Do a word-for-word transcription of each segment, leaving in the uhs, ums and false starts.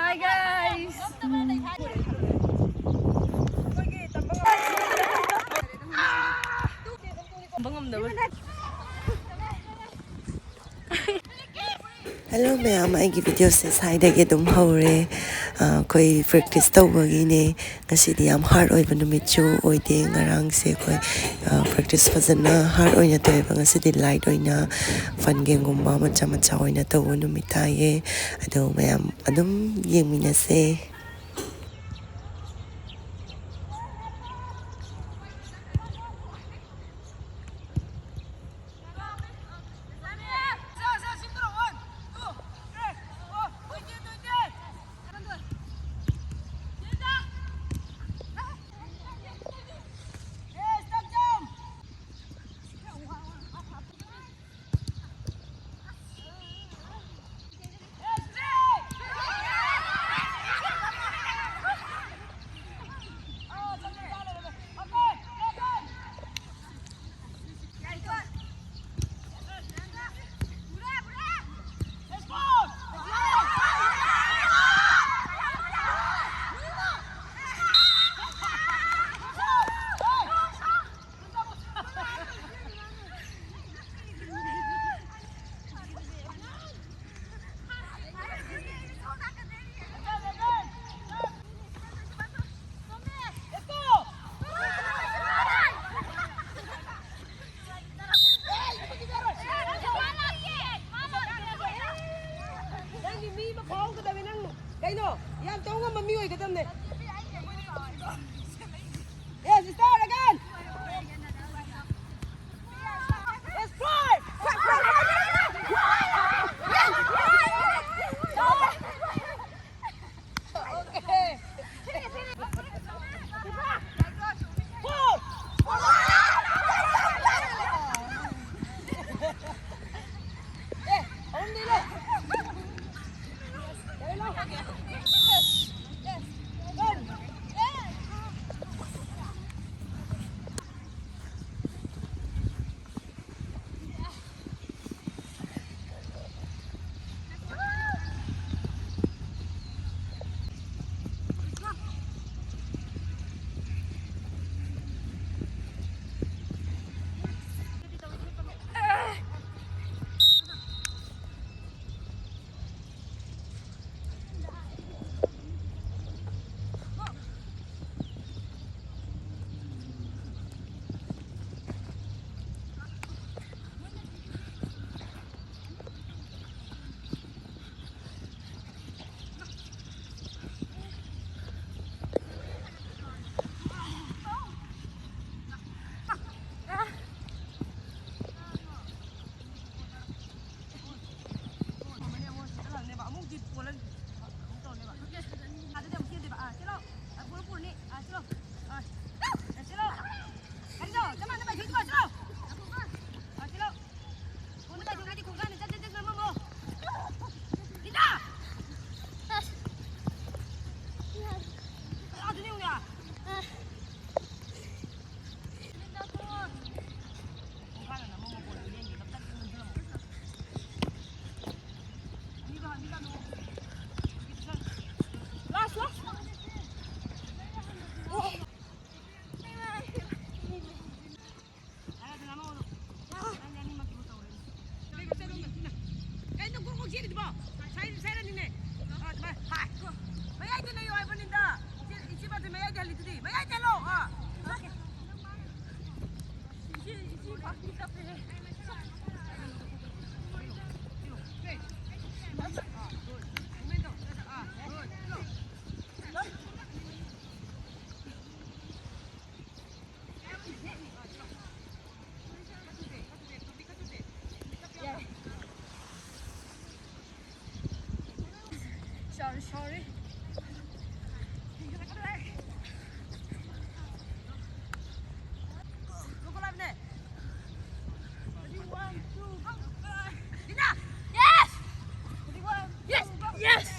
Hi guys. ꯇꯝꯕ ꯉꯝꯗꯕ꯫ Hello ꯃꯌꯥꯝ, ꯑꯩꯒꯤ ꯚꯤꯗꯤꯑꯣꯁꯦ ꯁ꯭ꯋꯥꯏꯗꯒꯤ ꯑꯗꯨꯝ ꯍꯧꯔꯦ꯫ ꯑ, ꯑꯩꯈꯣꯏ ꯄ꯭ꯔꯦꯛꯇꯤꯁ ꯇꯧꯕꯒꯤꯅꯦ꯫ ꯉꯁꯤꯗꯤ ꯌꯥꯝ ꯍꯥꯔꯗ ꯑꯣꯏꯕ ꯅꯨꯃꯤꯠꯁꯨ ꯑꯣꯏꯗꯦ꯫ ꯉꯔꯥꯡꯁꯦ ꯑꯩꯈꯣꯏ, ꯑ, ꯄ꯭ꯔꯦꯛꯇꯤꯁ ꯐꯖꯅ ꯍꯥꯔꯗ ꯑꯣꯏꯅ ꯇꯧꯋꯦꯕ꯫ ꯉꯁꯤꯗꯤ ꯂꯥꯏꯠ ꯑꯣꯏꯅ ꯐꯟ ꯒꯦꯝꯒꯨꯝꯕ ꯃꯆꯥ ꯃꯆꯥ ꯑꯣꯏꯅ ꯇꯧꯕ ꯅꯨꯃꯤꯠ ꯇꯥꯏꯌꯦ꯫ ꯑꯗꯣ ꯃꯌꯥꯝ ꯑꯗꯨꯝ ꯌꯦꯡꯃꯤꯟꯅꯁꯦ꯫ ꯅꯪꯒꯤ ꯃꯤ ꯑꯃ ꯐꯥꯎꯒꯗꯕꯅꯤ ꯅꯪ꯫ ꯀꯩꯅꯣ? ꯌꯥꯝ ꯇꯧ ꯉꯝꯕ ꯃꯤ ꯑꯣꯏꯒꯗꯕꯅꯦ꯫ Yes, start again. Yes, five. Sorry, sorry. Yes! Yes! Yes!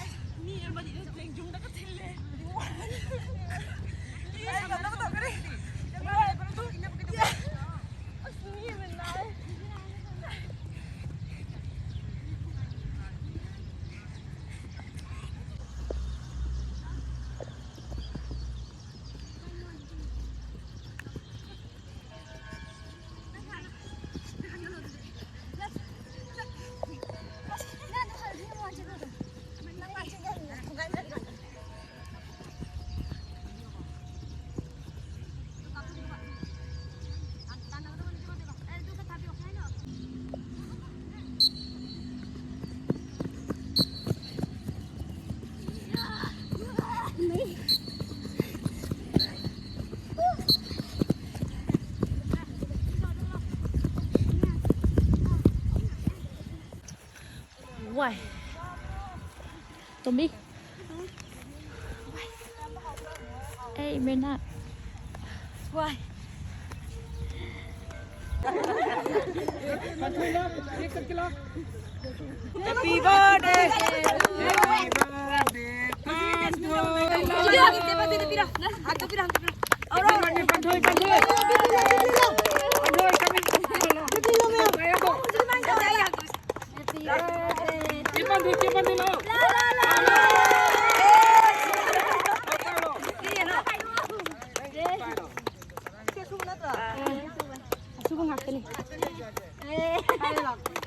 Why? Tommy? Hey, Mirna. Why? Happy birthday! Happy birthday! ꯑꯁꯨꯕ ꯉꯥꯛꯇꯅꯤ꯫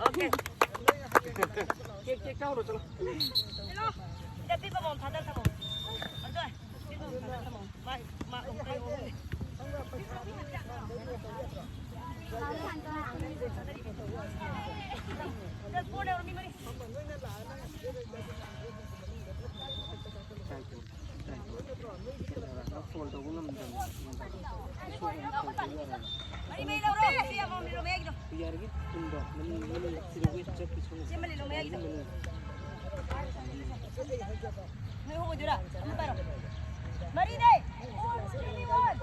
Okay. Cake, cake ꯆꯥꯎꯔꯣ, ꯆꯠꯂꯣ꯫ ꯅꯣꯏ ꯑꯍꯨꯝ ꯑꯣꯏꯗꯣꯏꯔꯥ? ꯑꯃ ꯄꯥꯏꯔꯣ꯫ ꯃꯔꯤꯅꯦ꯫ Four, three, one.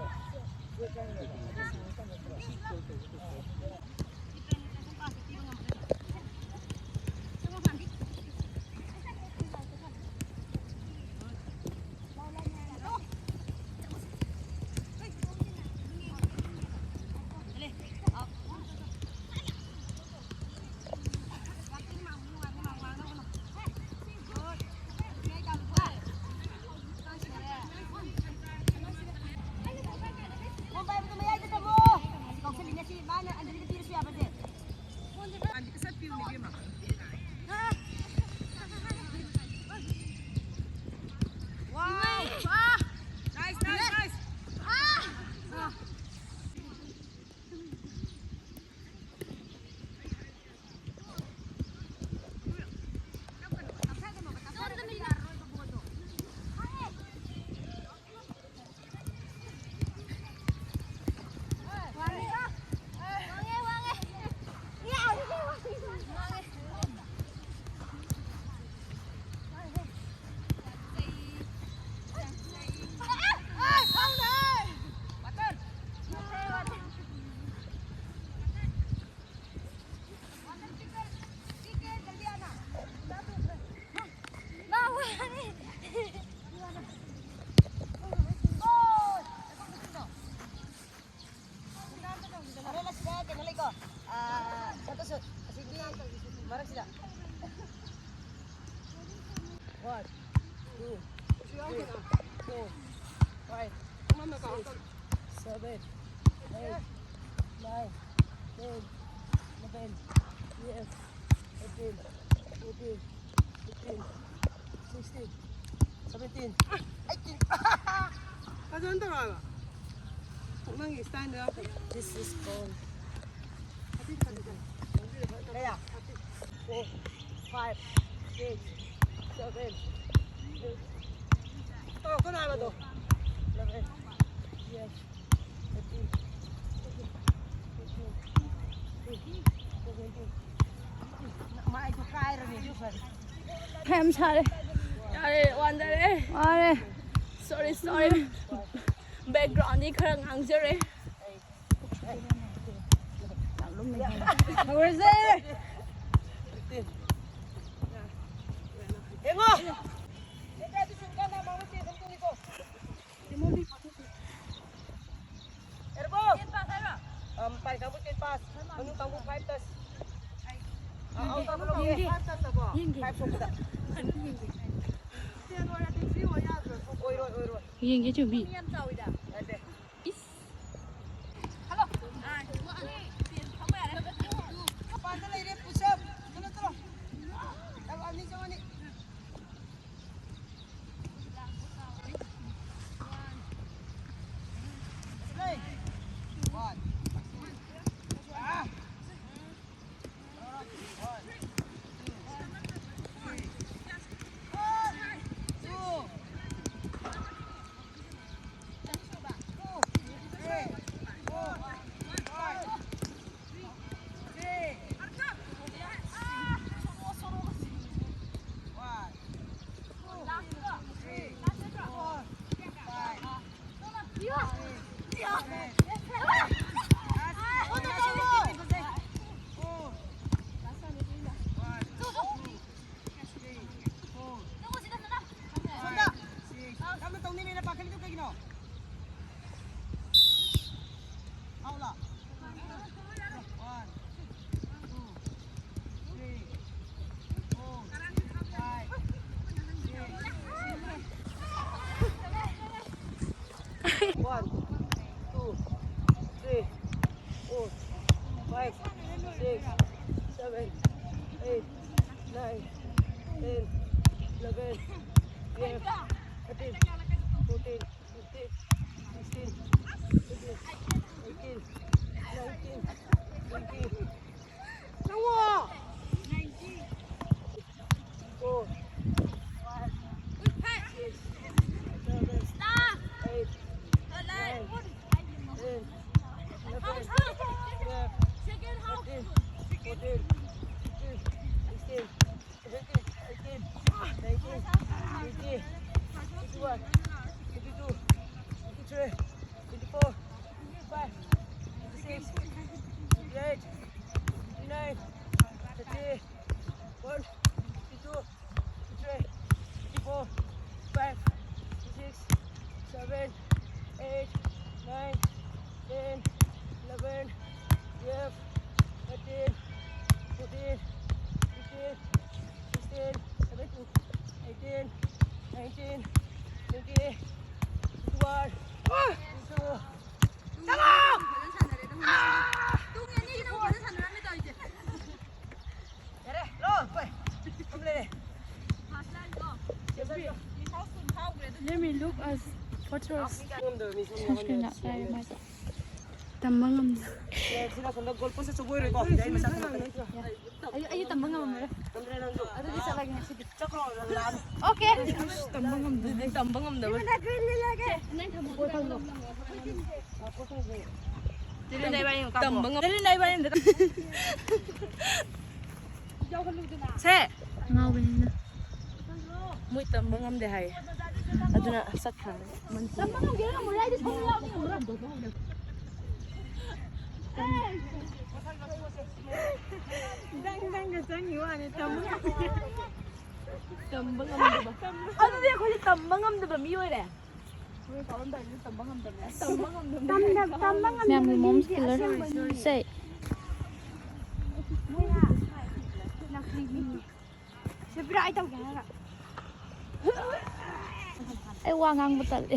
ꯐꯣꯟ ꯄꯥꯏꯕꯗꯣ ꯃꯌꯥꯏꯗ ꯊꯝꯃꯣ꯫ ꯀꯧꯁꯜꯂꯤꯅꯦ ꯁꯤ꯫ ꯃꯥꯅ ꯑꯟꯖꯂꯤꯗ ꯄꯤꯔꯁꯨ ꯌꯥꯕꯁꯦ꯫ Wow! Nice, nice, nice! ꯍꯣꯔꯦꯟ ꯑꯁꯤꯗ ꯀꯩꯅꯣ ꯂꯩꯀꯣ, ꯑꯥ, ꯁꯠꯇꯣꯁꯨ ꯑꯁꯤꯒꯤ ꯃꯔꯛꯁꯤꯗ꯫ One, two, three, four, five, six, seven, eight, nine, ten, eleven, twelve, thirteen, fourteen, fifteen, sixteen, seventeen, eighteen. ꯐꯖꯅ ꯇꯧꯔꯛꯑꯕ? ꯅꯪꯒꯤ style ꯗꯣ ꯌꯥꯎꯗꯕ꯫ This is called ꯀꯌꯥ? Four, five, six, seven, eight. ꯇꯧꯔꯛꯀꯅꯣ ꯍꯥꯏꯕꯗꯣ꯫ Eleven, twelve, thirteen, fourteen, fifteen, sixteen, seventeen. ꯃꯥꯏꯗꯣ ꯀꯥꯏꯔꯅꯤ ꯑꯗꯨ ꯐꯔꯦ꯫ ꯌꯥꯝ ꯁꯥꯔꯦ꯫ ꯌꯥꯔꯦ, ꯋꯥꯟꯗꯔꯦ꯫ ꯋꯥꯔꯦ꯫ Sorry, sorry꯫ Backgroundꯗꯤ ꯈꯔ ꯉꯥꯡꯖꯔꯦ꯫ ꯍꯧꯔꯁꯦ꯫ ꯌꯦꯡꯉꯣ꯫ ꯑꯦꯔꯕꯣ꯫ ꯑꯝ, ꯄꯥꯏ ꯀꯥꯡꯕꯨ ten pass꯫ ꯃꯅꯨꯡ ꯀꯥꯡꯕꯨ five touch꯫ ꯑ, ꯑꯥꯎ ꯇꯧꯕ ꯂꯧꯒꯦ꯫ Five touch ꯑꯕꯣ꯫ Five ꯁꯣꯛꯄꯗ꯫ ꯑꯣꯏꯔꯣꯏ, ꯑꯣꯏꯔꯣꯏ꯫ ꯌꯦꯡꯒꯦ ꯆꯨꯝꯃꯤ꯫ ꯌꯥꯗꯦ꯫ ꯃꯄꯥꯟꯗ ꯂꯩꯔꯦ, push up꯫ ꯆꯠꯂꯣ, ꯆꯠꯂꯣ꯫ ꯆꯠꯂꯣ, ꯑꯅꯤ ꯆꯪꯉꯅꯤ꯫ ꯌꯥꯝꯅ ꯇꯧꯅꯤꯡꯉꯦꯅ ꯄꯥꯈꯠꯂꯤꯗꯣ ꯀꯩꯒꯤꯅꯣ? Foul ꯂꯣ? One, two, three, four, five, six. One, two, three, four, five, six, seven, eight, nine, ten, eleven, twelve, thirteen, fourteen, fifteen, sixteen, seventeen, eighteen, nineteen, twenty. Four, five, six, seven, eight, nine, ten, eleven, twelve, thirteen, fourteen, fifteen, sixteen, seventeen, eighteen. Twenty-two, twenty-three, twenty-four, twenty-five, twenty-six, twenty-eight, twenty-nine, thirty, one, twenty-two, twenty-three, twenty-four, five, six, seven, eight, nine, ten, eleven, twelve, thirteen, fourteen, fifteen, sixteen, seventeen, eighteen, nineteen, twenty, twenty-one, twenty-two. ꯆꯠꯂꯣ! ꯌꯥꯔꯦ, ꯂꯣ, ꯄꯣꯏ꯫ ꯀꯝ ꯂꯩꯔꯦ? Let me look as photos. Sunscreen ꯂꯥꯛꯇꯥꯔꯦ ꯃꯥꯁꯦ꯫ ꯇꯝꯕ ꯉꯝꯗꯦ꯫ ꯁꯤꯗ ꯁꯣꯝꯗ goal ꯄꯣꯁ ꯑꯆꯧꯕ ꯑꯣꯏꯔꯣꯏꯀꯣ? ꯑꯩ ꯃꯁꯥ ꯈꯪꯉꯛꯀꯅꯤ꯫ ꯑꯩ, ꯑꯩ ꯇꯝꯕ ꯉꯝꯃꯔꯣꯏ꯫ ꯉꯝꯗ꯭ꯔꯦ ꯅꯪꯁꯨ꯫ ꯑꯗꯨꯗꯤ ꯆꯠꯂꯒꯦ ꯉꯁꯤꯗꯤ꯫ ꯆꯠꯈ꯭ꯔꯣ, ꯂꯥꯛꯑꯅꯤ꯫ ꯑꯣꯀꯦ꯫ ꯇꯝꯕ ꯉꯝꯗꯦ꯫ ꯇꯝꯕ ꯉꯝꯗꯕ꯫ ꯅꯪ ꯊꯝꯃꯣ꯫ ꯇꯝꯕ ꯉꯝ-, ꯇꯝꯕ ꯉꯝ-, ꯁꯦ! ꯉꯥꯎꯕꯅꯤꯅ꯫ ꯃꯣꯏ ꯇꯝꯕ ꯉꯝꯗꯦ ꯍꯥꯏꯌꯦ꯫ ꯑꯗꯨꯅ ꯆꯠꯈ꯭ꯔꯅꯤ꯫ ꯇꯝꯕ ꯉꯝꯒꯦꯔꯥ ꯉꯝꯃꯣꯏꯔꯥ? ꯑꯩꯗꯤ ꯁꯣꯝꯗ ꯌꯥꯎꯅꯤ ꯉꯝꯃꯔꯣꯏ꯫ ꯆꯪ, ꯆꯪꯒ ꯆꯪꯉꯤ ꯋꯥꯅꯤ, ꯇꯝꯕ ꯉꯝꯗꯦ꯫ ꯇꯝꯕ ꯉꯝꯗꯕ꯫ ꯑꯗꯨꯗꯤ ꯑꯩꯈꯣꯏꯁꯦ ꯇꯝꯕ ꯉꯝꯗꯕ ꯃꯤ ꯑꯣꯏꯔꯦ꯫ ꯃꯌꯥꯝꯒꯤ ꯃꯣꯝꯁ ꯀꯤꯂꯔ꯫ ꯁꯦ꯫ ꯑꯩ ꯋꯥ ꯉꯥꯡꯕ ꯇꯜꯂꯦ꯫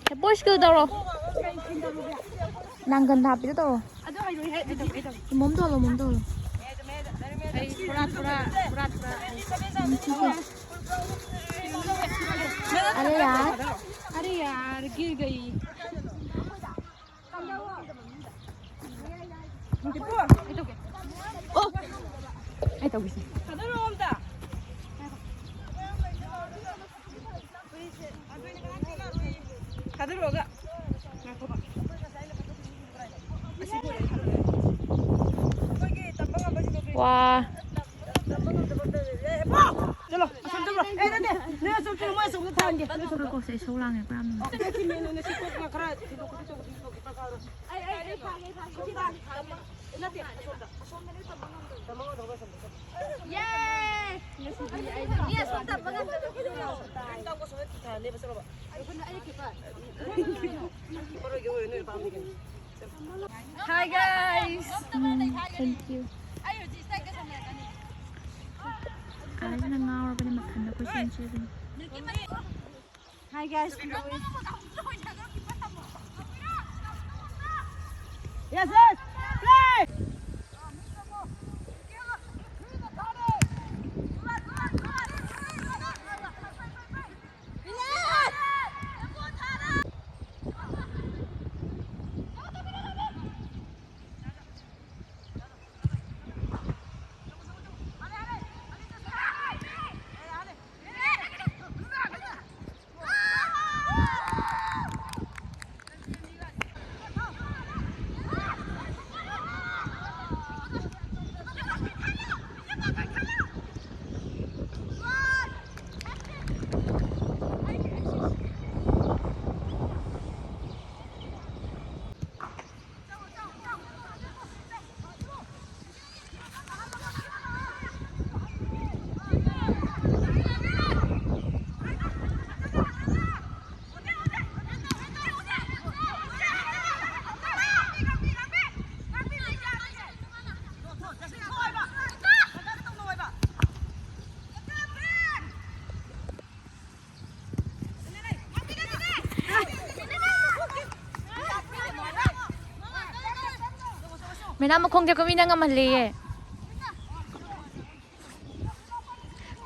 ꯍꯦ, ꯕꯣꯏꯁ ꯀꯤꯜ ꯇꯧꯔꯣ꯫ ꯅꯥꯡꯒꯟꯗ ꯍꯥꯞꯄꯤꯗꯣ ꯇꯧꯔꯣ꯫ ꯃꯣꯝ ꯇꯧꯍꯜꯂꯣ, ꯃꯣꯝ ꯇꯧꯍꯜꯂꯣ꯫ ꯑꯩ ꯐꯨꯔꯥ, ꯐꯨꯔꯥ, ꯐꯨꯔꯥ, ꯐꯨꯔꯥ꯫ ꯎꯝ, ꯁꯤ ꯁꯤ꯫ ꯑꯔꯦ ꯌꯥꯔ꯫ ꯑꯔꯦ ꯌꯥꯔ, ꯒꯤꯔ ꯒꯌꯤ꯫ ꯑꯩ ꯇꯧꯒꯦ꯫ ꯑꯣ! ꯑꯩ ꯇꯧꯒꯦꯁꯦ꯫ ꯊꯥꯗꯔꯛꯑꯣ ꯑꯝꯇ꯫ ꯊꯥꯗꯔꯛꯑꯒ ꯉꯥꯏꯈꯣꯕ꯫ ꯑꯁꯤ ꯂꯣꯏꯔꯦ, ꯊꯥꯗꯔꯛꯑꯣ꯫ ꯑꯩꯈꯣꯏꯒꯤ ꯇꯝꯕ ꯉꯝꯕ ꯁꯤꯗ ꯀꯔꯤ ꯋꯥ꯫ ꯆꯠꯂꯣ, ꯑꯁꯣꯝ ꯆꯠꯂꯣ꯫ ꯑꯦ, ꯅꯠꯇꯦ, ꯅꯣꯏ ꯑꯁꯣꯝ ꯃꯣꯏ ꯑꯁꯣꯝꯗ ꯊꯥꯟꯒꯦ꯫ ꯑꯩꯈꯣꯏ ꯀꯣꯛꯁꯦ ꯏꯁꯧ ꯂꯥꯡꯉꯦ ꯄꯨꯔꯥ ꯌꯥꯝꯅ꯫ ꯁꯤ ꯀꯣꯛꯁꯤꯅ ꯈꯔ ꯊꯤꯟꯗꯣꯛ ꯈꯣꯠꯇꯣꯛ ꯇꯧꯕꯗꯤ ꯐꯒꯗ꯭ꯔꯥ ꯈꯪꯗꯦ꯫ ꯑꯩ, ꯑꯩ, ꯑꯩ ꯐꯥꯒꯦ, ꯑꯩ ꯐꯥꯒꯦ꯫ ꯁꯤ ꯐꯥꯒꯦ꯫ ꯅꯠꯇꯦ, ꯑꯁꯣꯝꯗ꯫ ꯌꯦ! ꯉꯁꯤꯗꯤ ꯑꯩ ꯃꯤ ꯑꯁꯣꯝ ꯇꯝꯕ ꯉꯝꯗꯕ ꯀꯩꯗꯧꯔꯒꯦ? ꯅꯪ ꯇꯝꯕ ꯑꯁꯣꯝꯗ ꯊꯥꯅꯦꯕ, ꯆꯠꯂꯣꯕ꯫ ꯑꯩꯈꯣꯏꯅ ꯑꯩ ꯈꯤꯇ꯫ ꯃꯔꯣꯏꯒꯤ ꯑꯣꯏ ꯅꯣꯏ ꯄꯥꯝꯃꯤ ꯀꯩꯅꯣ꯫ Hi guys. Um, thank you. ꯑꯩ ꯍꯧꯖꯤꯛ ꯏꯁꯇꯥꯏꯜ ꯀ ꯁꯝꯅꯔꯛꯀꯅꯤ꯫ ꯑꯥꯏꯁꯅ ꯉꯥꯎꯔꯕꯅꯤ ꯃꯊꯟꯗ ꯀꯣꯏꯆꯦꯟ ꯆꯦꯜꯂꯤ꯫ Hi guys. Yes, yes. Play. Madam ꯃꯈꯣꯡꯁꯦ ꯀꯨꯝꯃꯤꯅ ꯉꯝꯍꯜꯂꯦꯌꯦ꯫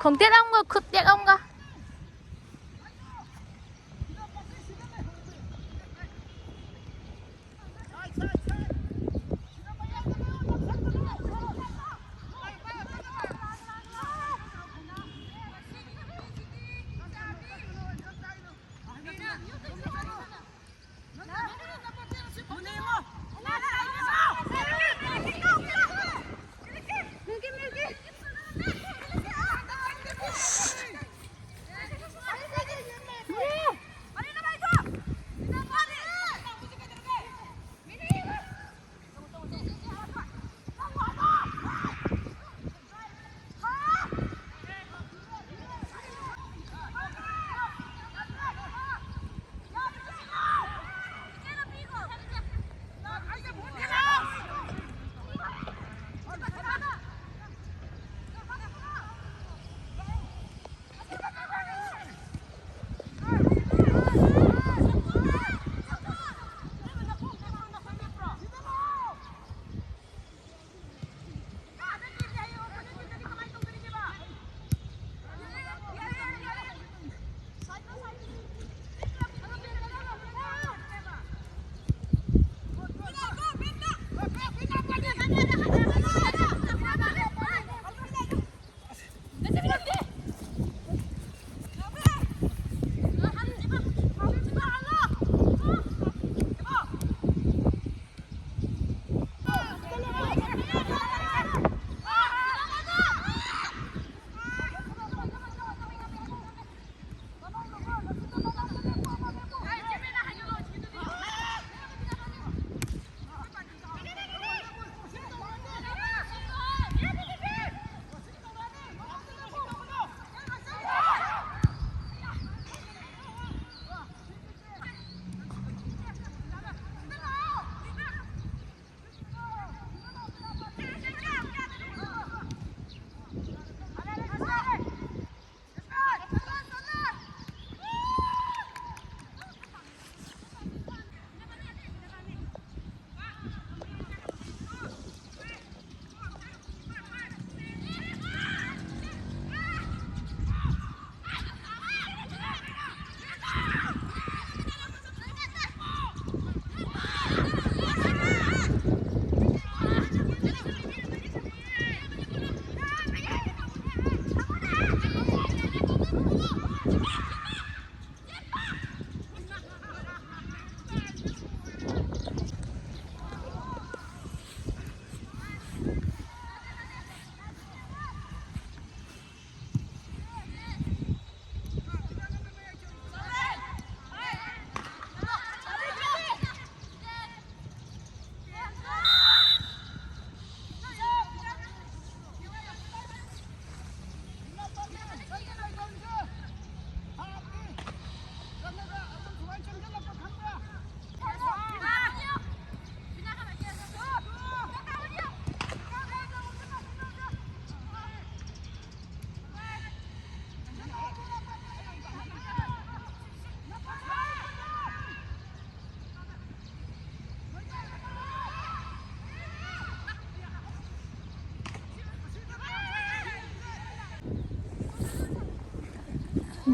ꯈꯣꯡꯇꯦꯛ ꯑꯃꯒ ꯈꯨꯠ ꯇꯦꯛ ꯑꯃꯒ꯫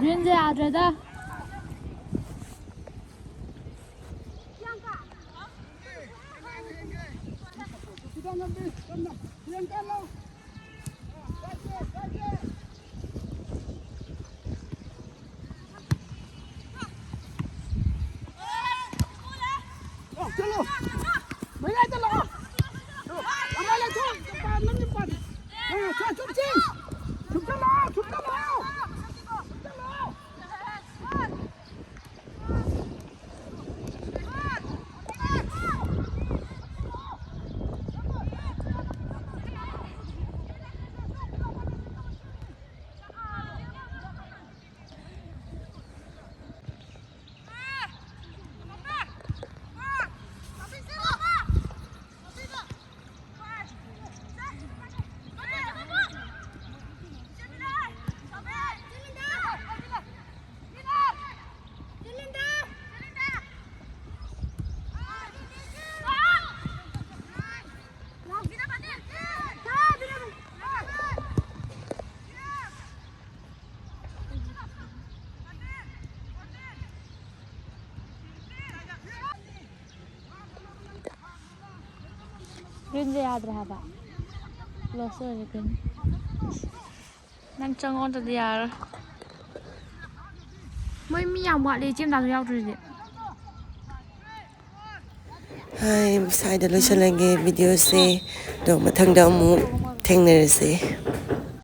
ꯒ꯭ꯔꯤꯟꯁꯦ ꯌꯥꯗ꯭ꯔꯦꯗ꯫ ꯂꯥꯛꯑꯣ, ꯆꯠꯂꯣ꯫ ꯃꯌꯥꯏꯗ ꯂꯥꯛꯑꯣ꯫ ꯂꯥꯛꯑꯣ, ꯂꯥꯛꯑꯣ, ꯂꯥꯛꯑꯣ꯫ ꯅꯪꯒꯤ ꯄꯥꯟ꯫ ꯑ, ꯁ꯭ꯋꯥꯏ ꯆꯨꯞꯁꯤ꯫ ꯆꯨꯞꯁꯜꯂꯣ, ꯆꯨꯞꯁꯜꯂꯣ꯫ ꯆꯨꯞꯁꯜꯂꯣ꯫ ꯒ꯭ꯔꯤꯟꯁꯦ ꯌꯥꯗ꯭ꯔꯦ ꯍꯥꯏꯕ꯫ ꯂꯣꯁ ꯑꯣꯏꯔꯦ ꯒ꯭ꯔꯤꯟ꯫ ꯅꯪ ꯆꯪꯉꯣ, ꯑꯗꯨꯗꯤ ꯌꯥꯔꯣꯏ꯫ ꯃꯣꯏ ꯃꯤ ꯌꯥꯝ ꯋꯥꯠꯂꯤ, ꯏꯆꯦ ꯃꯆꯥꯁꯨ ꯌꯥꯎꯗ꯭ꯔꯤꯁꯦ꯫ ꯍꯥꯏ, ꯁ꯭ꯋꯥꯏꯗ ꯂꯣꯏꯁꯤꯜꯂꯒꯦ ꯚꯤꯗꯤꯑꯣꯁꯦ꯫ ꯑꯗꯣ ꯃꯊꯪꯗ ꯑꯃꯨꯛ ꯊꯦꯡꯅꯔꯁꯦ꯫